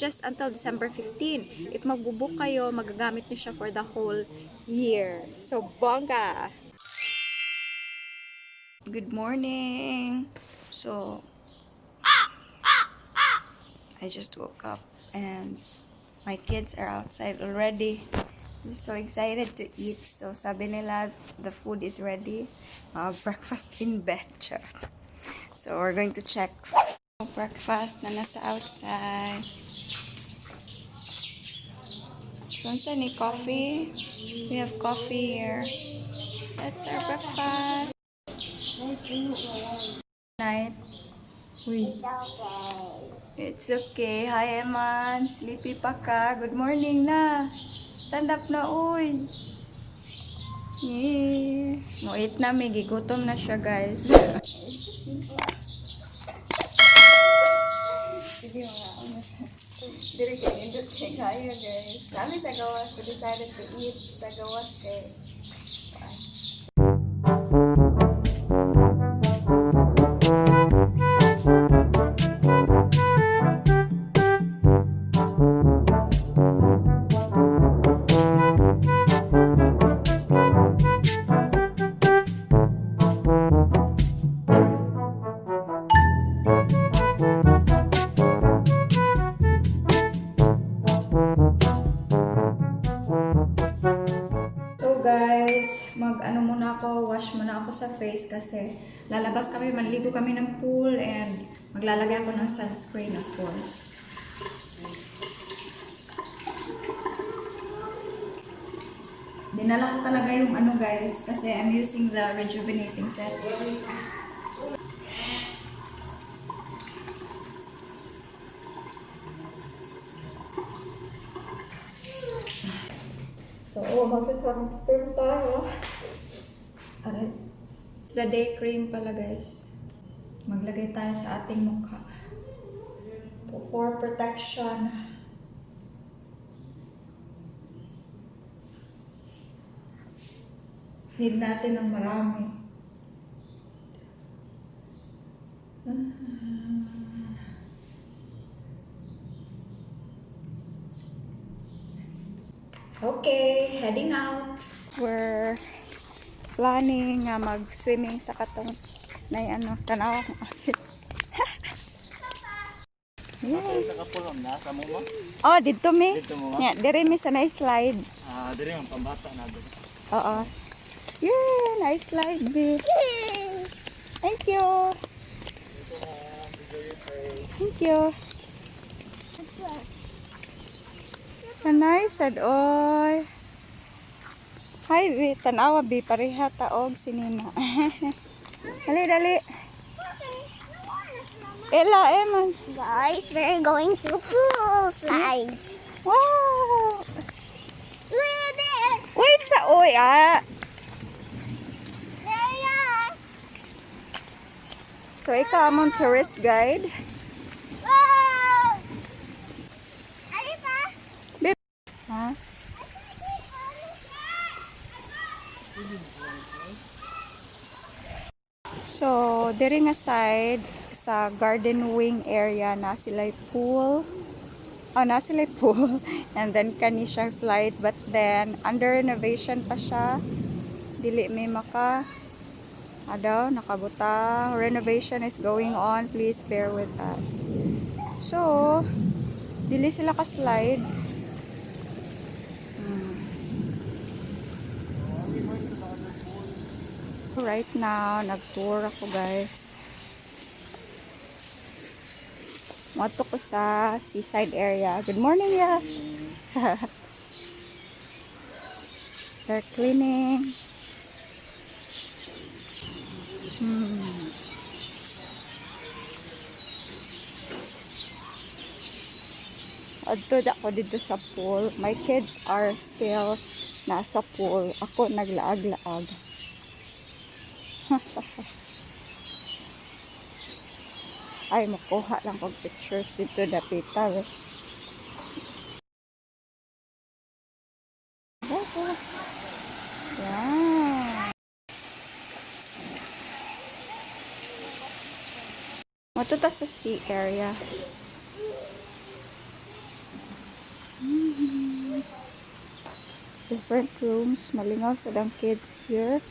just until December 15. If magbubook kayo, magagamit niyo siya for the whole year. So, bongga! Good morning! So, I just woke up and my kids are outside already. I'm so excited to eat. So, sabi nila, the food is ready. Breakfast in bed. Charot. So, we're going to check breakfast na nasa outside. So, unsa ni coffee? We have coffee here. That's our breakfast. Night. Uy. It's okay. Hi, Eman. Sleepy pa ka. Good morning na. Stand up na, uy. Yeah. Mo-eat na, may gigutom na siya, guys. Sige, mga ano. Diri kay nindot kay kaya, guys. Kami sa gawas, we decided to eat sa gawas kay. So guys, mag ano muna ako, wash muna ako sa face kasi lalabas kami, manligo kami ng pool and maglalagay ako ng sunscreen, of course. Dinala ko talaga yung ano, guys, kasi I'm using the rejuvenating set. So, oh, mag-sunscreen tayo. Aray. The day cream pala, guys. Maglagay tayo sa ating mukha. For protection. Need natin ng marami. Ah. Okay, heading out. We're planning nga mag-swimming sa katong na ano, tanaw akong outfit. Yeah. Nakapulong na sa mo mo? Oh, dito mi. Dito mo, ma? Yeah, dire mi sa nice slide. Ah, diri ang pambata na diri. Oo. Yeah, nice slide, B. Thank you. Thank you. Nice sad oy. Hi, B. Tanawa, B. Pareha taog sinina. Dali, dali. Ella, Eman. Guys, we're going to pool slide. Wow! We're there. Wait sa oy, ah. There you are. So, ikaw among tourist guide. Wow. Ali pa? Ha? So, diri nga side sa garden wing area na sila pool. Oh, na sila pool. And then kani siyang slide, but then under renovation pa siya. Dili may maka adaw nakabutang. Renovation is going on. Please bear with us. So, dili sila ka slide. Right now, nag-tour ako, guys. Moto ko sa seaside area. Good morning, yeah. They're cleaning. Adto ako dito sa pool. My kids are still nasa pool. Ako naglaag-laag. Ay, makuha lang kog pictures dito dapita. Eh. Oh. Yan. Matuta sa sea area. Different rooms. Malingaw sad ang kids here.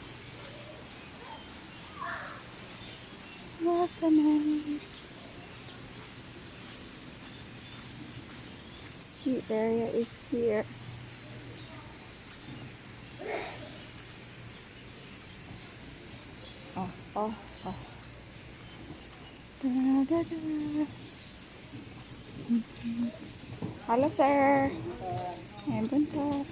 What a nice sea area is here. Oh. Da, da, da. Hello, sir. Ay, buntag.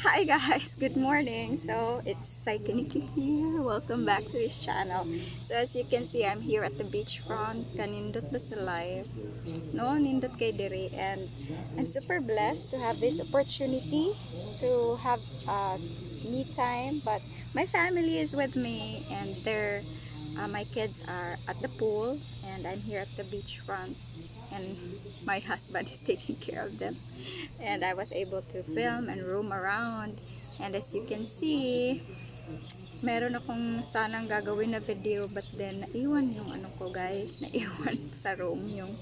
Hi guys, good morning. So it's Psyche Nikki here. Welcome back to this channel. So as you can see, I'm here at the beachfront. Kanindot ba sa life? No, nindot kay diri, and I'm super blessed to have this opportunity to have me time. But my family is with me, and they're my kids are at the pool, and I'm here at the beachfront, and my husband is taking care of them, and I was able to film and roam around. And as you can see, meron akong sanang gagawin na video, but then naiwan yung ano ko, guys, naiwan sa room yung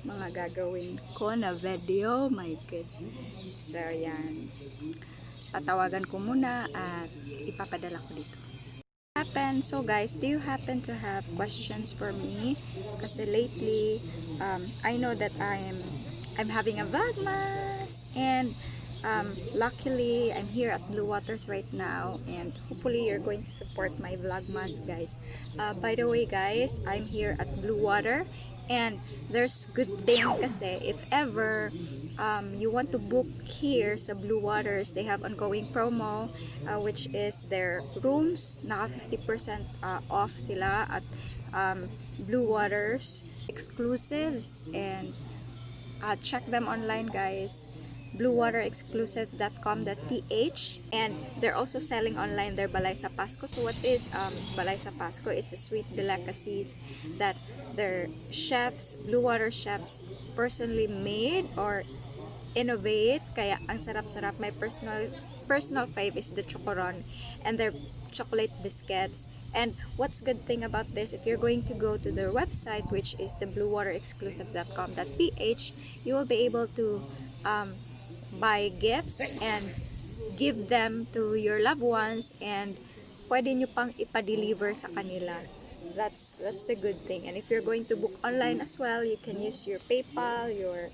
mga gagawin ko na video. My God. So yan, tatawagan ko muna at ipapadala ko dito happen. So guys, do you happen to have questions for me? Kasi lately, I know that I'm having a Vlogmas, and luckily I'm here at Blue Waters right now, and hopefully you're going to support my Vlogmas, guys. By the way, guys, I'm here at Blue Water, and there's good thing kasi if ever you want to book here sa Blue Waters, they have ongoing promo, which is their rooms, naka 50% off sila at Blue Waters Exclusives, and check them online, guys, bluewaterexclusives.com.ph, and they're also selling online their Balay sa Pasko. So what is Balay sa Pasko? It's a sweet delicacies that their chefs, Blue Water chefs, personally made or innovate, kaya ang sarap-sarap. My personal fave is the chocoron and their chocolate biscuits. And what's good thing about this, if you're going to go to their website, which is the bluewaterexclusives.com.ph, you will be able to buy gifts and give them to your loved ones, and pwede nyo pang ipa-deliver sa kanila. That's the good thing. And if you're going to book online as well, you can use your PayPal, your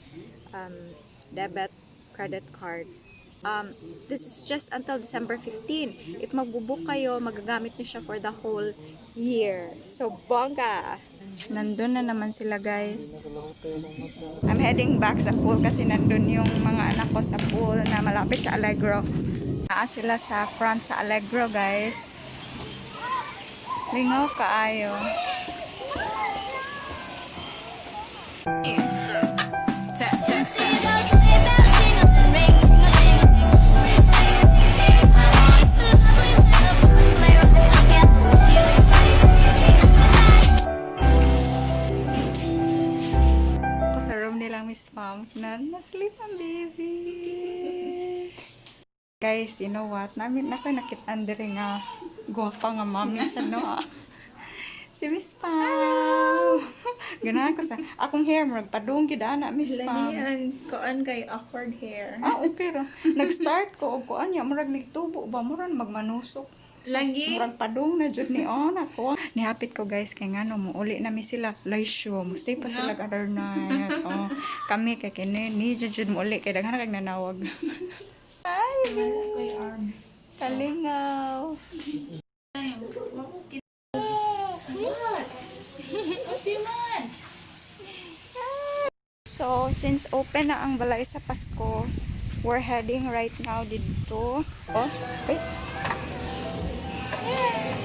debit, credit card. This is just until December 15. If magbubook kayo, magagamit niyo siya for the whole year. So, bongga! Nandun na naman sila, guys. I'm heading back sa pool kasi nandun yung mga anak ko sa pool na malapit sa Allegro. Naa sila sa front sa Allegro, guys. Lingaw kaayo. Tap, tap, tap. Ako sa room nilang Miss Mom na na-sleep ang baby. Guys, you know what? Namin na ko nakit-an diri nga gwapa nga mami sa no ah. Si Miss Pam. Ganahan ko sa akong hair, murag padung gid ana, Miss Lagi Pam. ang kuan kay awkward hair. Ah, okay ra. Nag-start ko og kuan niya, murag nagtubo ba, murag magmanusok. Lagi. Murag padung na jud ni on ako. Nihapit ko, guys, kay ngano mo uli na mi sila. Laisyo, mo stay pa sila other night. Oh, kami kay kini ni jud jud mo uli kay daghan kag nanawag. Hi, Koy arms. Kalingaw. What? What do you want? So, since open na ang Balay sa Pasko, we're heading right now dito. Oh, wait. Yes!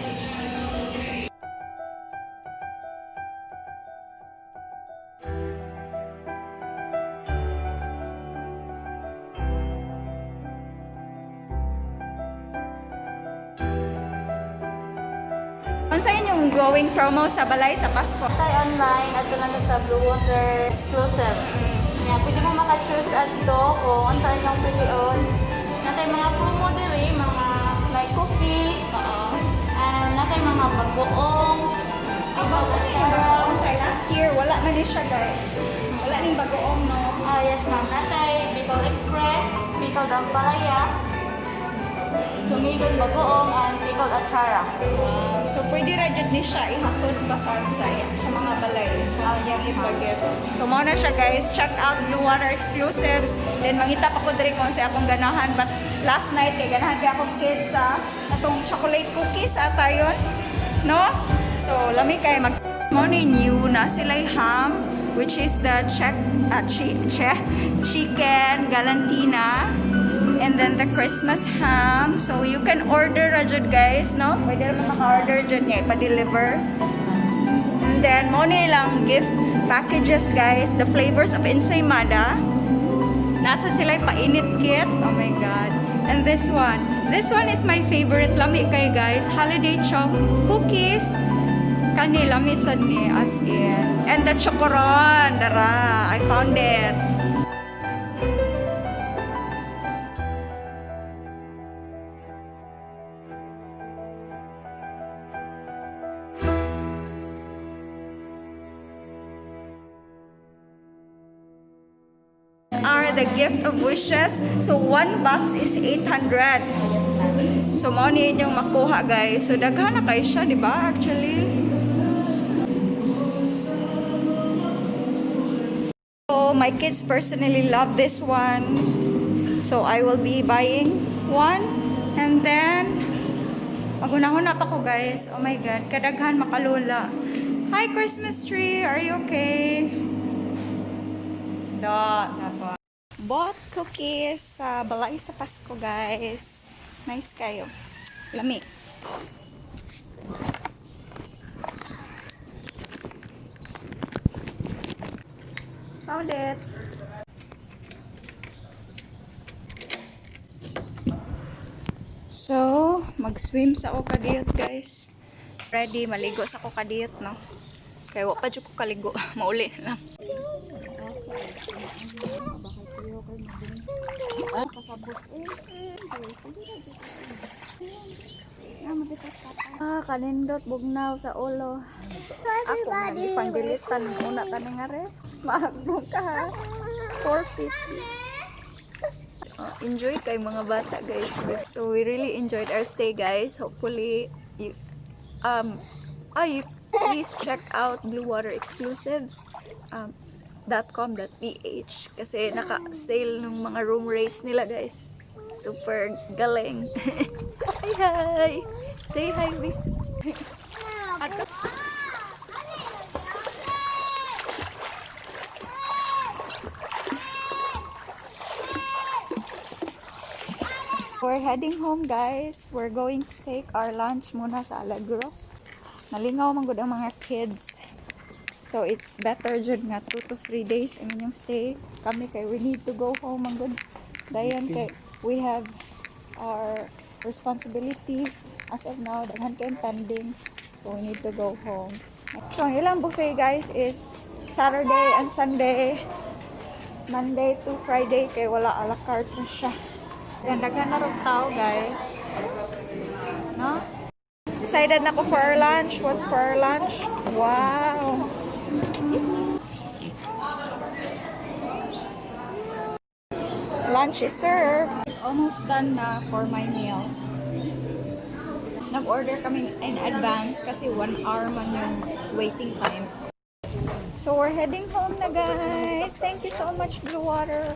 Unsa inyong going promo sa balay sa Pasko? Tayo online at lang sa Blue Water Exclusive. Yeah, pwede mo maka-choose adto kung unsa inyong pilion. Natay mga promo diri, mga like cookies. Oo. And natay mga bagoong. Bagoong kay last year wala man ni siya, guys. Wala ning bagoong, no. Ah, yes ma'am. Natay Bicol Express, Bicol Dampalaya, Sumigod Bagoong, and Bicol Achara. So pwede ra jud ni siya ihatod pa sa mga balay. So yung ibaget. So mao na siya, guys. Check out Blue Water Exclusives. Then mangita pa ko diri kung sa akong ganahan, but last night kay ganahan kay akong kids sa atong chocolate cookies ata yon. No? So lami kay mag mo ni new na sila ham, which is the check chicken galantina. And then the Christmas ham. So you can order ra jud, guys, no? Pwede ra man maka-order jud niya ipa-deliver. And then mo ni lang gift packages, guys, the flavors of ensaymada. Nasa sila painit kit. Oh my God. And this one. This one is my favorite. Lami kay, guys. Holiday choc cookies. Kani lami sad ni, as in. And the chocoron. Dara. I found it. Are the gift of wishes. So one box is 800. Yes ma'am. So mao ni inyong makuha, guys. So daghan na kay siya, di ba? Actually. So my kids personally love this one. So I will be buying one and then magunahon na pa ko, guys. Oh my God, kadaghan makalula. Hi, Christmas tree, are you okay? Da, napa. Bought cookies sa balay sa Pasko, guys. Nice kayo. Lami. Found it. So, mag-swim sa ako kadiyot, guys. Ready, maligo sa ako kadiyot, no? Kaya wa pa jud ko kaligo. Mauli na lang. Ah, kanindot bugnaw sa ulo. Ako nga gipangdilitan una kani nga re. Maagdong ka ha. 450. Oh, enjoy kay mga bata, guys. So we really enjoyed our stay, guys. Hopefully you ay, please check out Blue Water Exclusives .com.ph kasi naka-sale ng mga room rates nila, guys. Super galing. Hi, hi. Say hi, B. Ato. We're heading home, guys. We're going to take our lunch muna sa Allegro. Nalingaw man gud ang mga kids. So it's better jud nga 2 to 3 days ang inyong stay. Kami kay we need to go home man gud. Dayon kay we have our responsibilities as of now, daghan kay pending. So we need to go home. So ang ilang buffet, guys, is Saturday and Sunday. Monday to Friday kay wala, a la carte na siya. Yan, daghan na rin tao, guys. No? Excited na ko for our lunch. What's for our lunch? Wow! Lunch is served. It's almost done na for my meals. Nag-order kami in advance kasi 1 hour man yung waiting time. So we're heading home na, guys. Thank you so much, Blue Water.